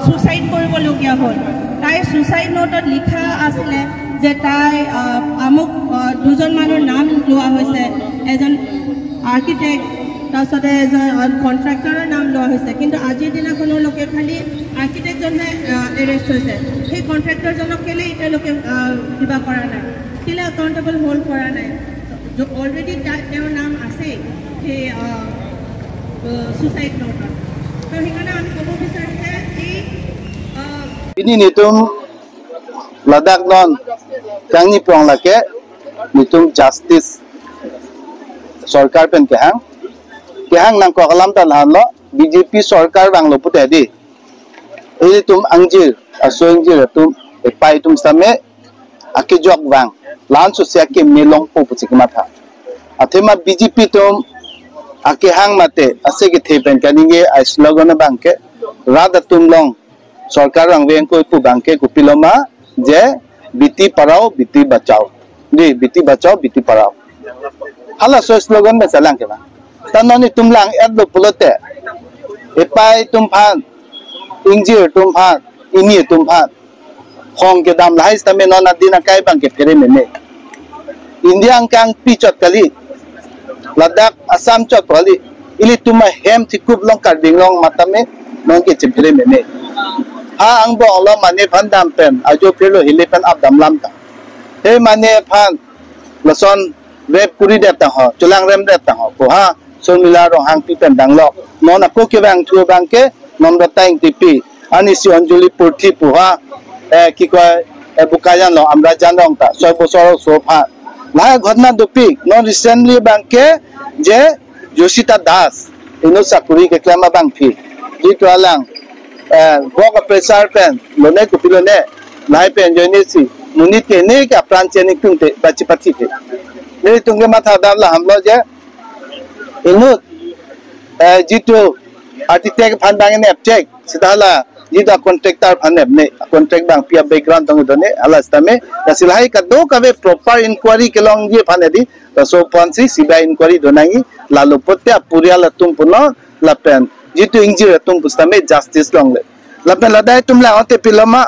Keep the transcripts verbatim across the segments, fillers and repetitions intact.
ছুইচাইড কৰিবলগীয়া হ'ল। তাইৰ ছুইচাইড নোটত লিখা আছিলে যে তাই, আহ, আমুক, আহ, দুজন মানুহৰ নাম লোৱা হৈছে, এজন আৰ্কিটেক্ট, তাৰপিছতে এজন, আহ, কণ্ট্ৰেক্টৰৰ নাম লোৱা হৈছে। কিন্তু আজিৰ দিনাখনলৈকে খালি আৰ্কিটেক্টজনহে, আহ, এৰেষ্ট হৈছে। সেই কণ্ট্ৰেক্টৰজনক কেলে এতিয়ালৈকে, আহ, কিবা কৰা নাই, কেলে একাউণ্টেবল হোল্ড কৰা নাই? য-, অলৰেডি তা-, তেওঁৰ নাম আছে সেই, আহ, আহ, ছুইচাইড নোটত। তো সেইকাৰণে আমি ক'ব বিচাৰোঁ যে এই, আহ, Pini netum ladak non kangni prong lake netum justice sorkar pen kehang. Kehang nangkok alam ta lahenlo, B J P sorkar vanglo pute di. Ilitum angjir, aso angjir atum, epai atum sitame akejok vang, la-an sose akeme longpo pusi kematha. Athema B J P atum akehang mate ase kethe pen kaningje a-slogan abang ke rat atum along sorkar vangve ingkoi pu abang ke kopiloma je beti padhao beti bachao. Di, beti bachao beti padhao. Halaso slogan pen selang ke bang. Ta non itum lang-etlo pulote, epai atum aphan, ingjir atum aphan, ini atum aphan, hong kedam lahai sitame non adin akai abang ke phere meme. India angkang pi chot kali, ladak Assam chot kali, ilitum ahem thikup along Karbi Anglong matame non ke chephere meme. Ha angbong lo mane aphan dam pen ajo phirlo hile pen ap dam lam ta. He mane aphan lason rep kuri det tang ho, cholang rem det tang ho pu ha Sormila Ronghangpi pen danglo. Non ako kevang thu abang ke Namrata Engtipi, ani si Anjali Purthi pu ha, eh, ki koi, eh, Bokajan lo, Amra Jan rong ta, soi bosor so pha. Lahai ghotona dopik, non recently abang ke je Josita Das, inut sakuri keklem abangpi, jitu alang, eh, block pressure pen lone kopilone, lahai pen ajoine si monit ke ne ke apran chening tungte bachi pathi te. Netum kematha dam lahenlo je inut, eh, jitu architect aphan abang nepchek, seta hala jitu a-contractor aphan nepne, contract abangpi a-background tong done, hala sitame, lasi lahai kadokave proper inquiry kelongji aphan edi, laso aphansi C B I inquiry do nangji, lalo pote apurial atum puno, lapen jitu ingjir atum pusitame justice longle. Lapen ladak itum lang-ote piloma,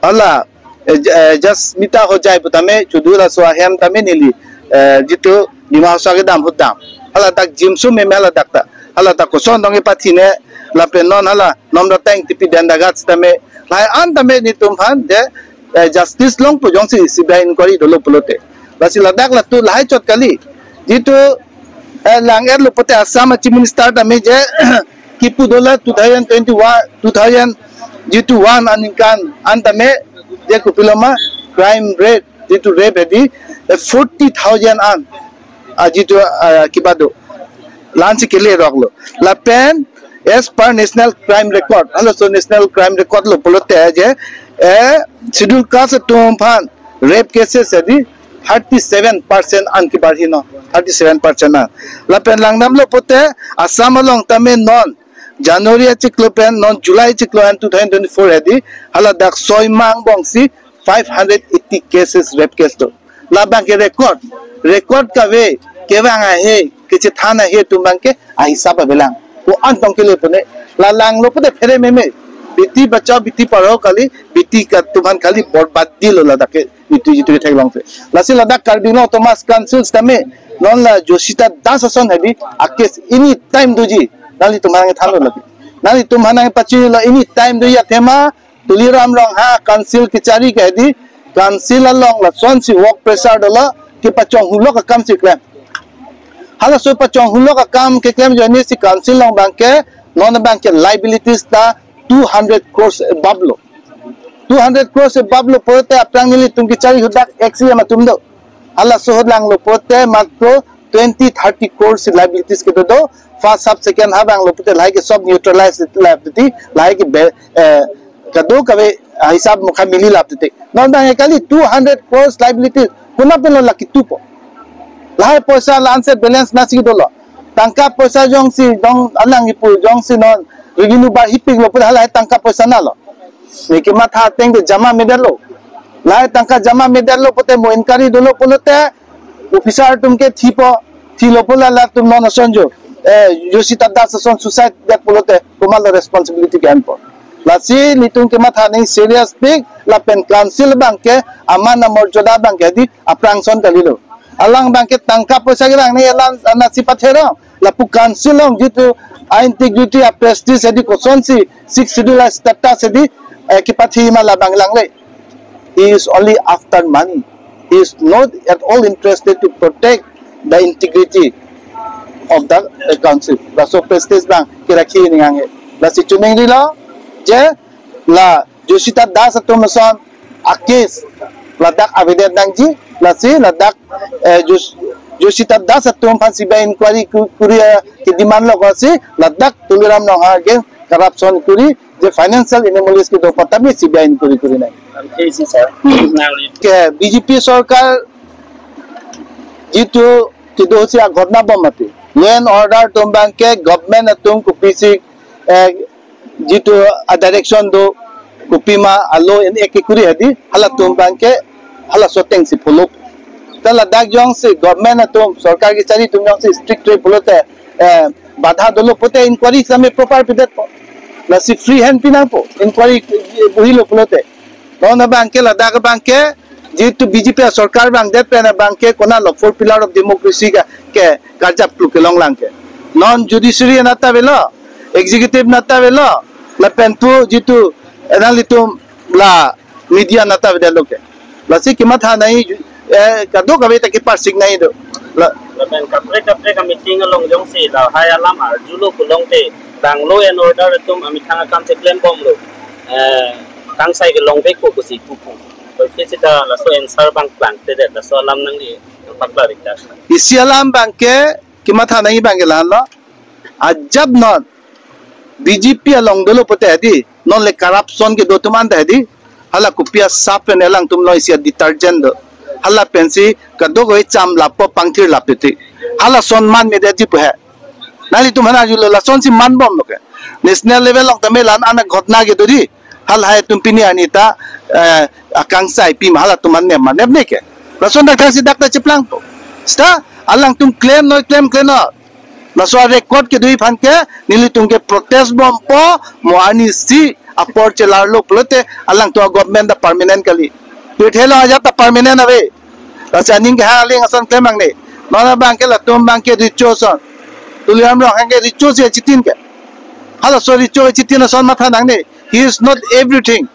hala, eh, J-, eh, Jasmita Hojai putame, chudu laso ahem tame neli, eh, jitu Dima Hasao kedam ahut dam. Hala dak jimsu meme hala dak ta. Hala dak koson dong ipathi ne, lapen non hala Namrata Engtipi Dendagat sitame, lahai an tame netum aphan de, eh, justice longpo jongsi C B I inquiry dolo pulote. Lasi ladak latu lahai chot kali. Jitu, eh, lang-etlo pote Assam a-Chief Minister tame je kipu dola two thousand twenty-one, two thousand, jitu one aningkan an tame je kopiloma crime rate, jitu rape edi, eh, forty thousand an, ah, jitu, ah, kiba do, la-ansi kele roklo. Lapen as per National Crime Record, halaso National Crime Record lo pulote je, eh, Scheduled Caste atum aphan rape cases edi thirty-seven percent an kibarhi no, thirty-seven percent an. Lapen langdamlo pote Assam along tame non January achiklo pen non July achiklo an two thousand twenty-four edi, hala dak soi mang bongsi five hundred eighty cases, rape case do. Labang ke record, record kave, kevang ahe, kechethan ahe atum abang ke ahisap avelang. Ko-an tong kele pune, la langlo pote phere meme. Beti bachao, beti padhao kali, beti ka atum aphan kali borbadi lo ladak ke, itu itu theklong pe. Lasi ladak Karbi Anglong Autonomous Council sitame, non la Josita Das ason hedi, a-case anytime doji, nanglitum aphan nangthanlo lagi. Nanglitum aphan nangpachini lo anytime doji athema, Tuliram Ronghang council kechari ke di, council along lasonsi work pressure dolo, kepachong hulok akam si klem. Halaso pachong hulok akam keklem ajoine si council along abang ke, non abang ke liabilities ta two hundred crores above lo. Two hundred crores above lo pote aphrang nelitum kechari ahut dak X E M atum do. Halaso ahut langlo pote matro twenty thirty crores liabilities kedo do. First half, second half vanglo pote lahai ke sob neutralize lap titi, lahai ke be, eh, kadokave, ah, hisap mukha mili lap titi. Non abang ke kali two hundred crores liabilities. Konat pen lo la kitupo? Lahai poisa la-ansi balance nasi dolo. Tangka poisa jongsi, jong alang ipu jongsi non revenue barhipiklo pote halahai tangka poisa nalo. Neke matha ateng ke jama medetlo. Lahai tangka jama medetlo pote mo inquiry dolo pulote officer atum ke thipo, thilo pula latum non ason jo, eh, Josita Das ason suicide det pulote komatlo responsibility ke-enpo? Lasi nelitum kematha nangji serious pik, lapen council abangke aman amorjada abangke di aphrang ason kalilo. Alang abangke tangka poisa kevang nangji alang anatsi patherong. Lapu council along jitu a-integrity, a-prestige hedi kosonsi Sixth Schedule a-status hedi, eh, kepathi ma labang langle. He is only after money. He is not at all interested to protect the integrity of the, uh, council. Laso prestige abang kerakhi ning nangji. Lasi chuning rilo je la Joshita Das atum ason a-case ladak avedet nangji, lasi ladak, eh, Josh-, Joshita Das atum aphan C B I inquiry ku-, kuri, eh, kedemand lo, lasi ladak Tuliram Ronghang against corruption kuri, je financial anomalies kedo apot tame C B I inquiry kuri nangji. Am case sir. Nangli ke B J P sorkar jitu kedo si aghotna bom mati. Law and order atum abangke government atum kopisi, eh, jitu a-direction do, kopima a-law and order kekuri hedi, halatum abangke halaso atengsi follow. Ta ladak jongsi government atum, sorkar kachari atum jongsi strict ri pulote, eh, badha dolo pulote inquiry same proper pidet po. Lasi free hand pi nangpo, inquiry, eh, bohi lo pulote. Non abangke ladak abangke jitu B J P sorkar vangdet pen abangke konatlo four pillar of democracy ka ke karjap klu kelong lang ke. Non judiciary anat ta avelo, executive anat ta avelo, lapen pu jitu, eh, nanglitum la media anat ta avedetlo ke. Lasi kematha nangji, eh, kadokave ta keparsik nangji do. La Lapen kaprek kaprek a-meeting along jongsi lahai alam arjulo pulote, bang law and order atum amethang akam cheklem bomlo. Eh, kangsai kelong bek ko pusi pupu. Pusi sita laso answer abang klangtedet, laso alam nangli pakla rikta. Isi alam abangke kematha nangji abangke la-anlo. Ajat non B J P along dolo pulote hedi, non le corruption kedo atum anta hedi, hala kopi a-surf pen alangtum lo isi a-detergent do. Hala pensi kadokave cham lapo pangthir lapo ti. Halason man medet ji pu he. Nanglitum aphan arjulo lasonsi man bomlo ke. National level along tame la-an aghotna kedo di. Halahai atum pini arni ta, eh, akangsai pi ma halatum an nem ma nem ne ke. Lason dak thangsi dak ta cheplangpo. Sita alangtum klem noi klem klem noi. Laso a-record kedoji aphan ke nelitum ke protest bompo, mo arnisi apor chelarlo pulote alangtum a-government ta permanent kali. Pirthe along ajat ta permanent ave. Lasi aning kehang aling ason klem nangne. Non abangke latum abangke recho ason. Tuliram Ronghang ke recho si achitin ke. Halaso recho achitin ason matha nangne. He is not everything.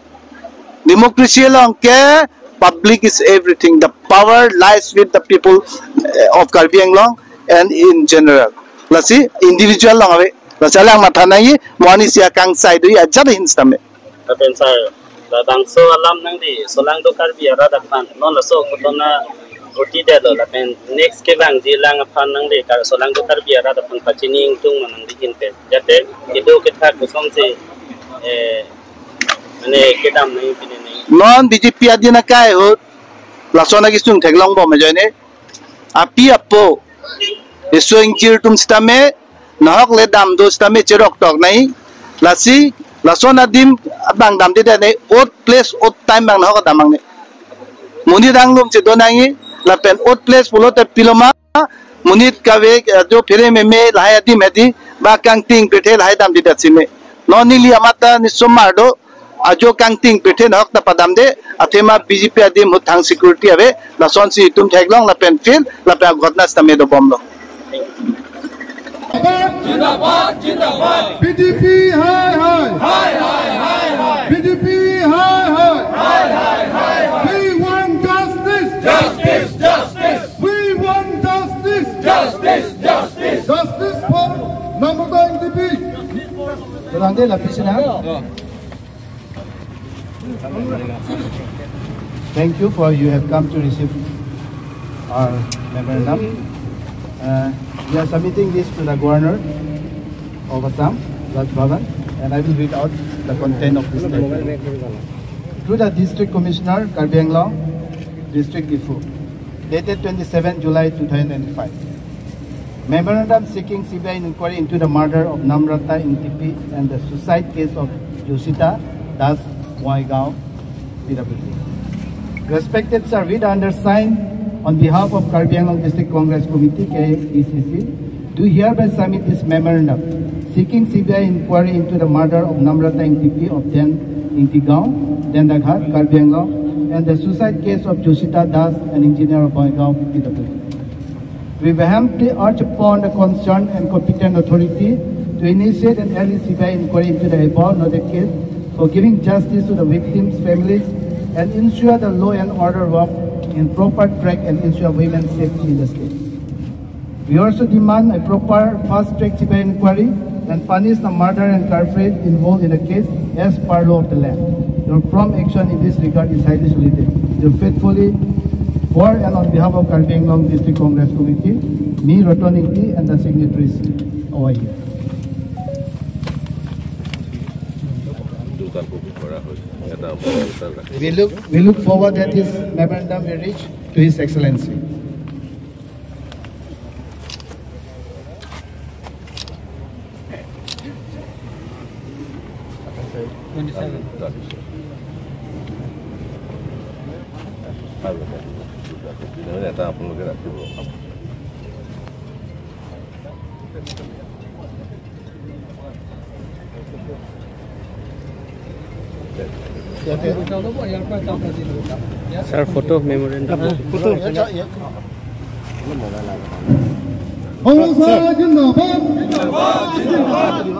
Democracy along ke public is everything. The power lies with the people, eh, of Karbi Anglong and in general. Lasi individual along ave. Lasi alang matha nangji, mo arnisi akangsai doji ajat ahin sitame. Lapen sir, labangso alam nangli solangdo Karbi arat aphan, non laso kotona uti detlo, lapen next kevangji alang aphan nangli kar solangdo Karbi arat aphan pachini ingtung ma nangli ahin pen. Jate kedo kethak kosonsi, eh, mane kedam nangji pine nangji. Non B J P adin akai ahut lason akesung theklong bom ajoine. Api apo, eso ingjir atum sitame, nahok le dam do sitame cherok tok nangji. Lasi lason adim abang damdedet nangji, odd place odd time abang nahok dam nangne. Monit anglum chedo nangji, lapen odd place pulote pilo ma, monit kave, eh, jo phere meme lahai adim hedi, ba kangting pirthe lahai damdedet si me. Non neli amat ta nesomar do, ajo kangting pirthe nahok ta padamde, athema B J P adim ahut thang security ave, lasonsi itum theklong lapen field, lapen aghotna sitame dobomlo. Jindabad, jindabad. B J P hai hai. Hai hai hai hai. B J P hai hai. Hai hai hai hai. We want justice. Justice, justice. We want justice. Justice, justice. Justice for Namrata Engtipi. Kurang deh lapis na. Thank you for you have come to receive our memorandum. Uh, we are submitting this to the Governor of Assam, Raj Bhavan, and I will read out the content of this letter. To the District Commissioner, Karbi Anglong, District Diphu, dated twenty-seven July two thousand twenty-five. Memorandum seeking C B I inquiry into the murder of Namrata Engtipi and the suicide case of Joshita Das, Bongaigaon, P W D. Respected sir, we the undersigned, on behalf of Karbi Anglong District Congress Committee, K A D C C, do hereby submit this memorandum seeking C B I inquiry into the murder of Namrata Ingtipi of Den Ingtigaon, Dendaghat, Karbi Anglong, and the suicide case of Joshita Das, an engineer of Bongaigaon, P W D. We vehemently urge upon the concerned and competent authority to initiate an early C B I inquiry into the above noted case for giving justice to the victims' families and ensure the law and order work in proper track and ensure women's safety in the state. We also demand a proper fast-track C B I inquiry and punish the murderer and culprit involved in the case as per law of the land. Your prompt action in this regard is highly solicited. Your faithfully, for and on behalf of Karbi Anglong District Congress Committee, me Ratan Ingti and the signatories over here. We look, we look forward that this memorandum will reach to His Excellency. এটা আপোনালোকে ৰাখিব। Sir, photo memorandum. Congress জিন্দাবাদ।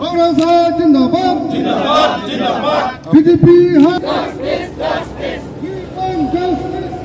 Congress জিন্দাবাদ। বিজেপি হা- We want justice।